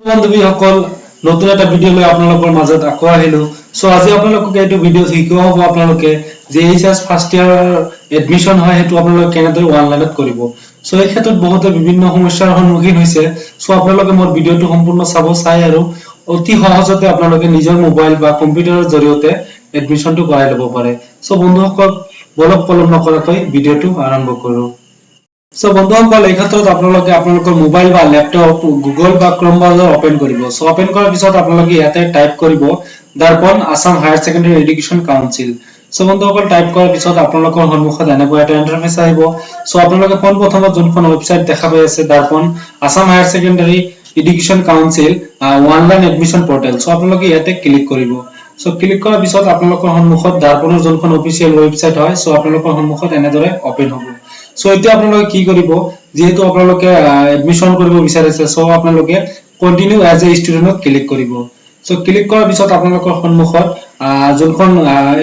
বান্ধৱীসকল, নতুন এটা ভিডিঅ' লৈ আপোনালোকৰ মাজত আকৌ আহিলো। চ' আজি আপোনালোকক এইটো ভিডিঅ' শিকোৱা হ'ব আপোনালোকে যে এইচএছ ফাৰ্ষ্ট ইয়াৰৰ এডমিশ্যন হয়, সেইটো আপোনালোকে কেনেদৰে অনলাইনত কৰিব। চ' এই ক্ষেত্ৰত বহুতে বিভিন্ন সমস্যাৰ সন্মুখীন হৈছে। চ' আপোনালোকে মোৰ ভিডিঅ'টো সম্পূৰ্ণ চাব, চাই আৰু অতি সহজতে আপোনালোকে নিজৰ মোবাইল বা কম্পিউটাৰৰ জৰিয়তে এডমিশ্যনটো কৰাই ল'ব পাৰে। চ' বন্ধুসকল, বলক, পলম নকৰাকৈ ভিডিঅ'টো আৰম্ভ কৰো। চ' বন্ধুসকল, এই ক্ষেত্ৰত আপোনালোকে আপোনালোকৰ মোবাইল বা লেপটপ গুগল বা ক্ৰম ব্ৰাউজাৰ অপেন কৰিব। চ' অপেন কৰাৰ পিছত আপোনালোকে ইয়াতে টাইপ কৰিব Darpan Assam higher secondary education council. So' বন্ধুসকল, টাইপ কৰাৰ পিছত আপোনালোকৰ সন্মুখত এনেকুৱা এটা ইণ্টাৰফেচ আহিব। চ' আপোনালোকে পোনপ্ৰথমত যোনখন ৱেবছাইট দেখা পাই আছে, Darpan Assam higher secondary education council online admission portal, চ' আপোনালোকে ইয়াতে ক্লিক কৰিব। চ' ক্লিক কৰাৰ পিছত আপোনালোকৰ সন্মুখত দৰ্পণৰ যোনখন অফিচিয়েল ৱেবছাইট হয়, চ' আপোনালোকৰ সন্মুখত এনেদৰে অপেন হ'ব। চ' এতিয়া আপোনালোকে কি কৰিব? যিহেতু আপোনালোকে এডমিশ্যন কৰিব বিচাৰিছে, চ' আপোনালোকে কণ্টিনিউ এজ এ ষ্টুডেণ্টত ক্লিক কৰিব। চ' ক্লিক কৰাৰ পিছত আপোনালোকৰ সন্মুখত যোনখন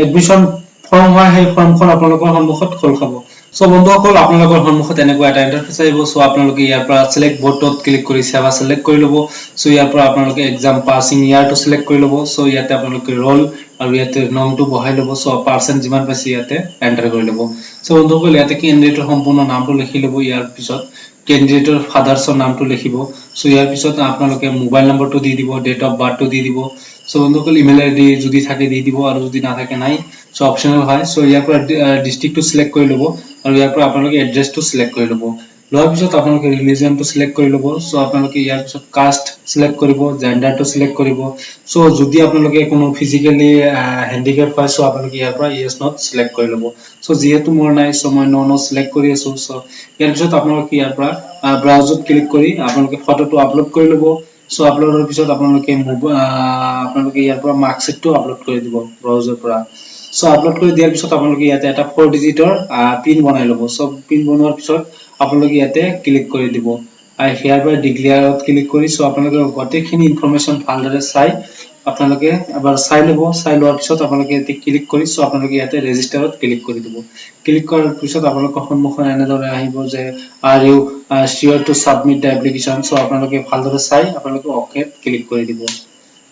এডমিশ্যন ফৰ্ম হয়, সেই ফৰ্মখন আপোনালোকৰ সন্মুখত খোল খাব। চ' বন্ধুসকল, আপোনালোকৰ সন্মুখত এনেকুৱা এটা ইণ্টাৰফেচ আহিব। চ' আপোনালোকে ইয়াৰ পৰা চিলেক্ট বৰ্ডত ক্লিক কৰি সেৱা চিলেক্ট কৰি ল'ব। চ' ইয়াৰ পৰা আপোনালোকে এক্সাম পাছিং ইয়াৰটো চিলেক্ট কৰি ল'ব। চ' ইয়াতে আপোনালোকে ৰোল আৰু ইয়াতে নংটো বহাই ল'ব। চ' পাৰ্চেণ্ট যিমান পাইছে ইয়াতে এণ্টাৰ কৰি ল'ব। চ' বন্ধুসকল, ইয়াতে কেণ্ডিডেটৰ সম্পূৰ্ণ নামটো লিখি ল'ব। ইয়াৰ পিছত কেণ্ডিডেটৰ ফাদাৰ্ছৰ নামটো লিখিব। চ' ইয়াৰ পিছত আপোনালোকে মোবাইল নম্বৰটো দি দিব, ডেট অফ বাৰ্থটো দি দিব। চ' বন্ধুসকল, ইমেইল আইডি যদি থাকে দি দিব আৰু যদি নাথাকে নাই। চ' অপশ্যনেল হয়। চ' ইয়াৰ পৰা ডিষ্ট্ৰিক্টটো চিলেক্ট কৰি ল'ব আৰু ইয়াৰ পৰা আপোনালোকে এড্ৰেছটো চিলেক্ট কৰি ল'ব। লোৱাৰ পিছত আপোনালোকে ৰিলিজনটো চিলেক্ট কৰি ল'ব। চ' আপোনালোকে ইয়াৰ পিছত কাষ্ট চিলেক্ট কৰিব, জেণ্ডাৰটো চিলেক্ট কৰিব। চ' যদি আপোনালোকে কোনো ফিজিকেলি হেণ্ডিকেপ হয়, চ' আপোনালোকে ইয়াৰ পৰা য়েছ not select কৰি ল'ব। চ' যিহেতু মোৰ নাই, চ' মই ন' ন' চিলেক্ট কৰি আছো। চ' ইয়াৰ পিছত আপোনালোকে ইয়াৰ পৰা ব্ৰাউজত ক্লিক কৰি আপোনালোকে ফটোটো আপলোড কৰি ল'ব। চ' আপলোডৰ পিছত আপোনালোকে ইয়াৰ পৰা মাৰ্কশ্বিটটো আপলোড কৰি দিব ব্ৰাউজৰ পৰা। চ' আপলোড কৰি দিয়াৰ পিছত আপোনালোকে ইয়াতে এটা ফ'ৰ ডিজিটৰ পিন বনাই ল'ব। চ' পিন বনোৱাৰ পিছত আপোনালোকে ইয়াতে ক্লিক কৰি দিব আৰু ইয়াৰ পৰা ডিক্লেয়াৰত ক্লিক কৰি। চ' আপোনালোকে গোটেইখিনি ইনফৰমেশ্যন ভালদৰে চাই আপোনালোকে এবাৰ চাই ল'ব। চাই লোৱাৰ পিছত আপোনালোকে ইয়াতে ক্লিক কৰি, চ' আপোনালোকে ইয়াতে ৰেজিষ্টাৰত ক্লিক কৰি দিব। ক্লিক কৰাৰ পিছত আপোনালোকৰ সন্মুখত এনেদৰে আহিব যে "Are you sure to submit the application?" চ' আপোনালোকে ভালদৰে চাই আপোনালোকে অ'কে ক্লিক কৰি দিব।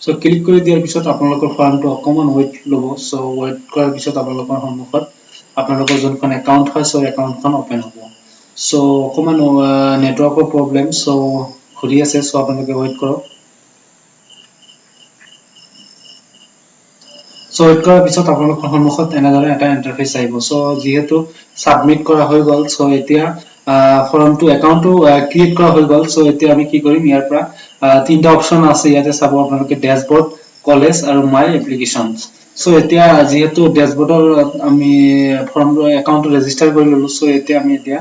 চ' ক্লিক কৰি দিয়াৰ পিছত আপোনালোকৰ ফৰ্মটো অকণমান ৱেইট ল'ব। চ' ৱেইট কৰাৰ পিছত আপোনালোকৰ সন্মুখত আপোনালোকৰ যোনখন একাউণ্ট হয়, চ' একাউণ্টখন অপেন হ'ব। চ' অকণমান নেটৱৰ্কৰ প্ৰব্লেম, চ' ঘূৰি আছে। চ' আপোনালোকে ৱেইট কৰক। চ' ৱেইট কৰাৰ পিছত আপোনালোকৰ সন্মুখত এনেদৰে এটা ইণ্টাৰফেচ আহিব। চ' যিহেতু ছাবমিট কৰা হৈ গ'ল, চ' এতিয়া ফৰ্মটো একাউণ্টটো ক্ৰিয়েট কৰা হৈ গ'ল। চ' এতিয়া আমি কি কৰিম? ইয়াৰ পৰা তিনিটা অপশ্যন আছে ইয়াতে চাব আপোনালোকে, ডেছবৰ্ড, কলেজ আৰু মাই এপ্লিকেশ্যন। চ' এতিয়া যিহেতু ডেছবৰ্ডৰ আমি ফৰ্ম একাউণ্টটো ৰেজিষ্টাৰ কৰি ল'লো, চ' এতিয়া আমি এতিয়া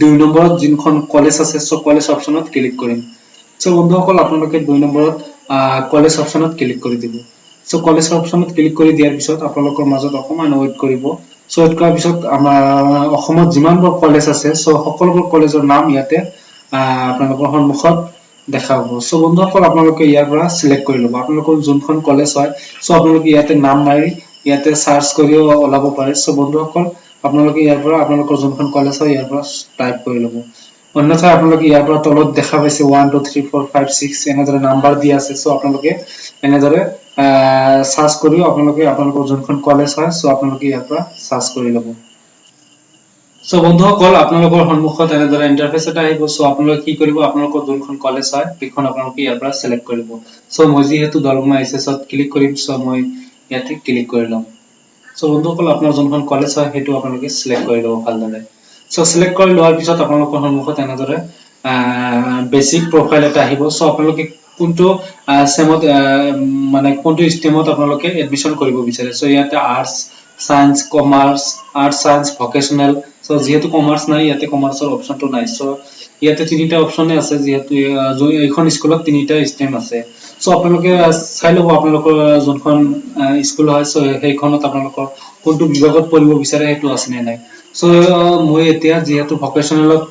2 নম্বৰত যোনখন কলেজ আছে, চ' কলেজ অপশ্যনত ক্লিক কৰিম। চ' বন্ধুসকল, আপোনালোকে 2 নম্বৰত কলেজ অপশ্যনত ক্লিক কৰি দিব। চ' কলেজ অপশ্যনত ক্লিক কৰি দিয়াৰ পিছত আপোনালোকৰ মাজত অকণমান ৱেইট কৰিব। চ' ৱেইট কৰাৰ পিছত আমাৰ অসমত যিমানবোৰ কলেজ আছে, চ' সকলোবোৰ কলেজৰ নাম ইয়াতে আপোনালোকৰ সন্মুখত দেখা পাব। চ' বন্ধুসকল, আপোনালোকে ইয়াৰ পৰা চিলেক্ট কৰি ল'ব আপোনালোকৰ যোনখন কলেজ হয়। চ' আপোনালোকে ইয়াতে নাম মাৰি ইয়াতে চাৰ্চ কৰিও ওলাব পাৰে। চ' বন্ধুসকল, আপোনালোকে ইয়াৰ পৰা আপোনালোকৰ যোনখন কলেজ হয় ইয়াৰ পৰা টাইপ কৰি ল'ব। অন্যথা আপোনালোকে ইয়াৰ পৰা তলত দেখা পাইছে 1, 2, 3, 4, 5, 6 এনেদৰে নাম্বাৰ দিয়া আছে। চ' আপোনালোকে এনেদৰে চাৰ্চ কৰিও আপোনালোকে আপোনালোকৰ যোনখন কলেজ হয়, চ' আপোনালোকে ইয়াৰ পৰা চাৰ্চ কৰি ল'ব। চ' বন্ধুসকল, আপোনালোকৰ সন্মুখত এনেদৰে ইণ্টাৰফেচ এটা আহিব। চ' আপোনালোকে কি কৰিব? আপোনালোকৰ যোনখন কলেজ হয় সেইখন আপোনালোকে ইয়াৰ পৰা চিলেক্ট কৰি ল'ব। চ' মই যিহেতু দলগুমা এইচ এছত ক্লিক কৰিম, চ' মই ইয়াতে ক্লিক কৰি ল'ম। চ' বন্ধুসকল, আপোনাৰ যোনখন কলেজ হয় সেইটো আপোনালোকে চিলেক্ট কৰি ল'ব ভালদৰে। চ' চিলেক্ট কৰি লোৱাৰ পিছত আপোনালোকৰ সন্মুখত এনেদৰে বেচিক প্ৰফাইল এটা আহিব। চ' আপোনালোকে কোনটো চেমত, মানে কোনটো ষ্ট্ৰীমত আপোনালোকে এডমিশ্যন কৰিব বিচাৰে। চ' ইয়াতে arts, science, commerce, arts, science, vocational। চ' যিহেতু কমাৰ্চ নাই, ইয়াতে কমাৰ্চৰ অপশ্যনটো নাই। চ' ইয়াতে তিনিটা অপশ্যনে আছে, যিহেতু এইখন স্কুলত তিনিটা ষ্ট্ৰীম আছে। চ' আপোনালোকে চাই ল'ব আপোনালোকৰ যোনখন স্কুল হয়, চ' সেইখনত আপোনালোকৰ কোনটো বিভাগত পঢ়িব বিচাৰে সেইটো আছে নে নাই। চ' মই এতিয়া যিহেতু ভকেশ্যনেলত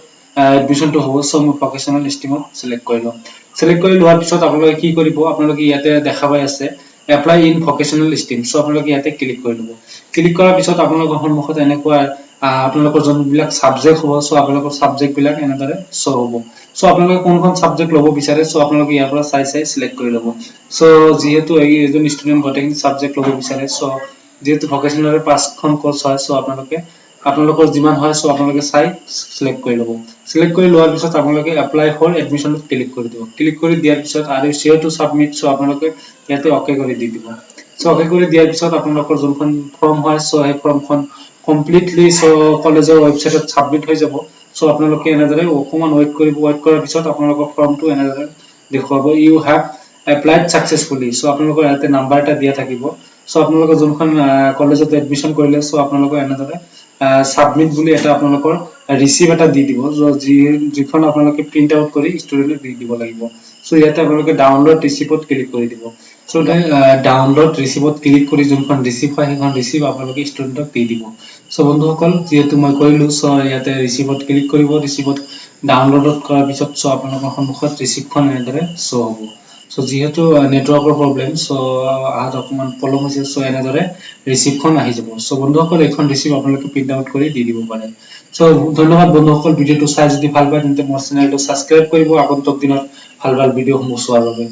এডমিশ্যনটো হ'ব, চ' মই ভকেশ্যনেল ষ্ট্ৰীমত চিলেক্ট কৰি ল'ম। চিলেক্ট কৰি লোৱাৰ পিছত আপোনালোকে কি কৰিব? আপোনালোকে ইয়াতে দেখা পাই আছে এপ্লাই ইন ভকেশ্যনেল ষ্ট্ৰীম। চ' আপোনালোকে ইয়াতে ক্লিক কৰি ল'ব। ক্লিক কৰাৰ পিছত আপোনালোকৰ সন্মুখত এনেকুৱা আপোনালোকৰ যোনবিলাক ছাবজেক্ট হ'ব, চ' আপোনালোকৰ ছাবজেক্টবিলাক এনেদৰে শ্ব' হ'ব। চ' আপোনালোকে কোনখন ছাবজেক্ট ল'ব বিচাৰে, চ' আপোনালোকে ইয়াৰ পৰা চাই চাই চিলেক্ট কৰি ল'ব। চ' যিহেতু এই এজন ষ্টুডেণ্ট গোটেইখিনি ছাবজেক্ট ল'ব বিচাৰে, চ' যিহেতু ভকেশ্যনেলৰ পাঁচখন কৰ্চ হয়, চ' আপোনালোকে আপোনালোকৰ যিমান হয়, চ' আপোনালোকে চাই চিলেক্ট কৰি ল'ব। চিলেক্ট কৰি লোৱাৰ পিছত আপোনালোকে এপ্লাই ফৰ এডমিশ্যনত ক্লিক কৰি দিব। ক্লিক কৰি দিয়াৰ পিছত "Are you sure to submit?" চ' আপোনালোকে ইয়াতে অ'কে কৰি দি দিব। চ' অ'কে কৰি দিয়াৰ পিছত আপোনালোকৰ যোনখন ফৰ্ম হয়, চ' সেই ফৰ্মখন কমপ্লিটলি চ' কলেজৰ ৱেবছাইটত ছাবমিট হৈ যাব। চ' আপোনালোকে এনেদৰে অকণমান ৱেইট কৰিব। ৱেইট কৰাৰ পিছত আপোনালোকৰ ফৰ্মটো এনেদৰে দেখুৱাব, "You have applied successfully." চ' আপোনালোকৰ ইয়াতে নাম্বাৰ এটা দিয়া থাকিব। চ' আপোনালোকে যোনখন কলেজত এডমিশ্যন কৰিলে, চ' আপোনালোকৰ এনেদৰে ছাবমিট বুলি এটা আপোনালোকৰ ৰিচিপ্ট এটা দি দিব, যিখন আপোনালোকে প্ৰিণ্ট আউট কৰি ষ্টুডেণ্টক দি দিব লাগিব। চ' ইয়াতে আপোনালোকে ডাউনলোড ৰিচিপ্টত ক্লিক কৰি দিব। চ' ডাউনলোড ৰিচিপ্টত ক্লিক কৰি যোনখন ৰিচিপ্ট হয়, সেইখন ৰিচিপ্ট আপোনালোকে ষ্টুডেণ্টক দি দিব। চ' বন্ধুসকল, যিহেতু মই কৰিলো, চ' ইয়াতে ৰিচিপ্টত ক্লিক কৰিব। ৰিচিপ্টত ডাউনলোডত কৰাৰ পিছত চ' আপোনালোকৰ সন্মুখত ৰিচিপ্টখন এনেদৰে শ্ব' হ'ব। চ' যিহেতু নেটৱৰ্কৰ প্ৰব্লেম, চ' অহাত অকণমান পলম হৈছে। চ' এনেদৰে ৰিচিপ্টখন আহি যাব। চ' বন্ধুসকল, এইখন ৰিচিপ্ট আপোনালোকে প্ৰিণ্ট আউট কৰি দি দিব পাৰে। চ' ধন্যবাদ বন্ধুসকল। ভিডিঅ'টো চাই যদি ভাল পায়, তেন্তে মোৰ চেনেলটো ছাবস্ক্ৰাইব কৰিব আগন্তুক দিনত ভাল ভাল ভিডিঅ'সমূহ চোৱাৰ বাবে।